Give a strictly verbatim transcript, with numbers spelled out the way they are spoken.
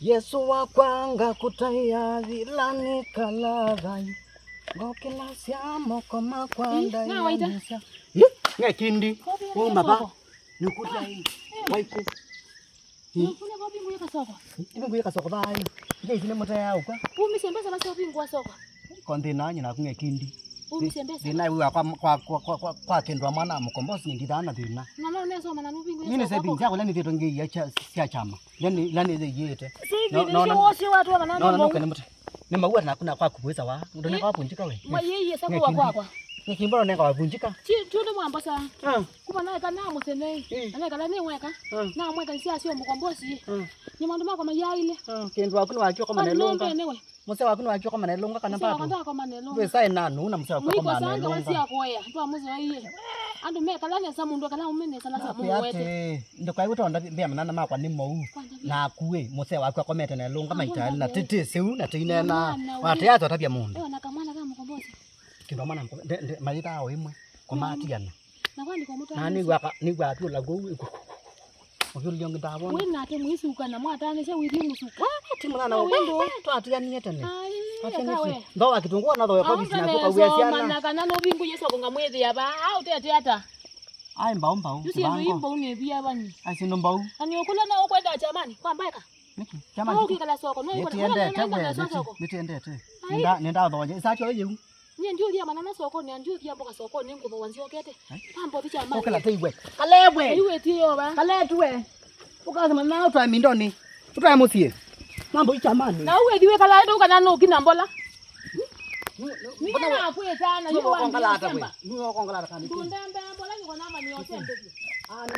Yesũ wakwa ngakũtaĩa yĩla nĩkalaa thayũ. Ngokĩlasya moko makwa ndaĩanĩsya. Ĩ, ng'ekindi. Uma va. Nĩkũtaĩ. Waikũ. Ĩ. Ĩvingu yĩka soko. Ĩvingu yĩka soko vaĩ. Ngeisi nĩ mũtea ũkwa. Umisye mbesa na sio vingu wa soko. Ko nthĩna nyina naku ng'ekindi. Umisye mbesa. Thĩna wĩ wa kwa, kwa, kwa, kwa, kwa, kwa kĩndũ mwana mũkombosi ndithaa na thĩna. Na no nesoma na nuvingu. Mimi sasa binzi yako lani vitu ngi ya cha, sia chama. Lani, lani yeyete. Sasa hivi no, no, ndio wosi watu wa manana. No, no, no, kana mtu. Nĩ maua na kuna kwa kuweza wa. Ndona kwa punjika we. Mwa yeye sasa kwa kwakwa. Nĩ kĩmboro nenga wavunjika. Chi tuende mwambosa. Ah. Kuma naye kana mũsenei. Mm. Ane kana nĩ weka. Ah. Na mweka sia sio mũkombosi. Ah. Nĩ maũndũ makwa mayaile. Ah, kĩndũ waku nĩ wakio kama nelonga. Nĩwe. Mũsee waku nĩ wakio kama nelonga kana. Mũsee wakwa ndakoma nelonga. Ndwĩsaĩ na nũu na mũsee waku akoma nelonga. Mwiko sanga wasia kuoya. Twa mũzoie. Andũ mekala nesa mũndũ kana ume nesa lazima mũwete. Ndũkaigwe tonda mbea manana makwa nĩ mou. Naku ĩ, mũsee waku akomete nelonga maita elĩ na tĩtĩ sĩu na tĩinena. Watea twatavya mũndũ. Ewa na kamwana ka mũkombosi. Kĩndũ mwana mko-, nde, nde, mayĩtaa o ĩmwe. Kũmatiana. Na kwani kwa mũtwa. Na nĩw'a ka-, nĩw'a atũla kũu. Ũkĩũlya ũngĩ ndavona. Wĩ nake mwĩsuka na mwataanĩsya wĩthi mũsuka. Wa, ti mwana wa wendo. Twatianie tene. Ai, twatianie tene. Ndo wa kitunguu na thoya kwa bisi na kwa wia siana. Mana kana no vingu Yesu akonga mwĩthi aba. Au tete ata. Ai mbau mbau. Yusi ndo mbau nĩ bia bani. Ai sino mbau. Ani ukula na ukwenda chamani kwa mbaika. Nĩkĩ? Kyama nĩkĩ? Ũkĩkala soko, no ũkona nĩtĩendete we, nĩtĩendete. Nĩtĩendete. Nĩnda, nĩndathonye. Ĩsati oyu. Nyie ndiũthia manana soko, nĩ ndiũthia mboka soko, nĩ ngũthwa nzokete. Pambo thicha mani. Ũkĩla tei we. Kale we. Iwe ti yo ba. Kale tu we. Ũkasema na ũtwae mindoni. Ũtwae mũciĩ. Mambo icha mani. Na uwe thiwe kala ndo kana no kina mbola. Nĩ na kwĩtana, nĩ wa ngalata we. Nĩ wa ngalata kana. Tundembe mbola nĩ kona mani osembe. Ah, nĩ